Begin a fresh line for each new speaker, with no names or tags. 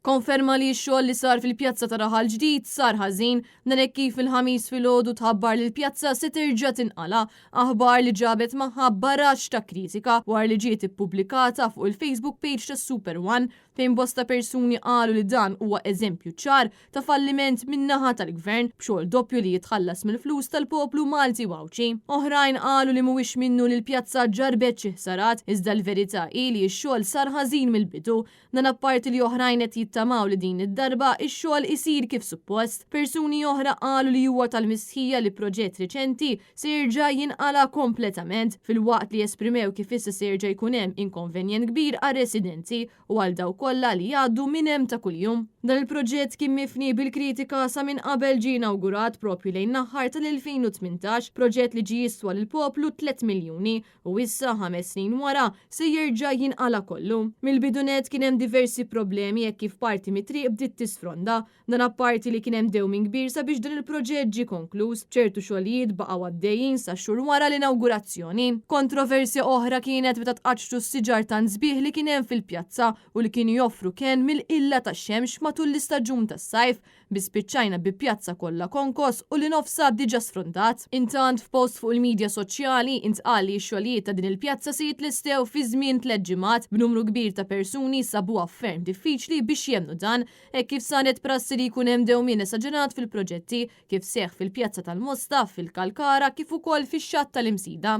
Konferma li x-xogħol li sar fil-pjazza ta' Raħal Ġdid sar ħażin, dan hekk kif il-Ħamis filgħodu tħabbar li l-pjazza se terġa' tinqala', aħbar li ġabet magħha baraxx ta' kritika wara li ġiet ippubblikata fuq il-Facebook page ta' Super One fejn bosta persuni qalu li dan huwa eżempju ċar ta' falliment min-naħa tal-Gvern b'xogħol doppju li jitħallas mill-flus tal-poplu Malti u Għawdxi. Oħrajn qalu li mhuwiex minnu li l-pjazza ġarrbet xi ħsarat, iżda l-verità hi li x-xogħol sar ħażin mill-bidu. Dan apparti li oħrajn qed jittamaw li din id-darba x-xogħol isir kif suppost. Persuni oħra qalu li huwa tal-mistħija li proġett riċenti se jerġa' jinqala' kompletament, filwaqt li esprimew kif issa se jerġa' jkun hemm inkonvenjent kbir għar-residenti u għal dawk kollha li jgħaddu minn hemm ta' kuljum. Dan il-proġett kien mifni bil-kritika sa minn qabel ġie inawgurat propju lejn l-aħħar tal-2018, proġett li ġie jiswa lill-poplu 3 miljuni U issa, 5 snin wara, se jerġa' jinqala' kollu. Mill-bidu nett kien hemm diversi problemi hekk kif parti mit-triq bdiet tisfronda. Dan apparti li kien hemm dewmien kbir sabiex dan il-proġett ġie konkluż, ċertu xogħlijiet baqgħu għaddejjin sa xhur wara l-inawgurazzjoni. Kontroversja oħra kienet meta tqaċċtu s-siġar tant sbieħ li kien hemm fil-pjazza u li kienu joffru kenn mill-qilla tax-xemx matul l-istaġun tas-sajf, bi spiċċajna bi pjazza kollha konkos u li nofsha diġà sfrondat. Intant, f'post fuq il-midja soċjali intqal li x-xogħlijiet ta' din il-pjazza se jitlestew fi żmien 3 ġimgħat, b'numru kbir ta' persuni sabuha ferm diffiċli biex jemmnu dan, hekk kif saret prassi li jkun hemm dewmien esaġerat fil-proġetti kif seħħ fil-pjazza tal-Mosta, fil-Kalkara kif ukoll fix-xatt tal-Imsida.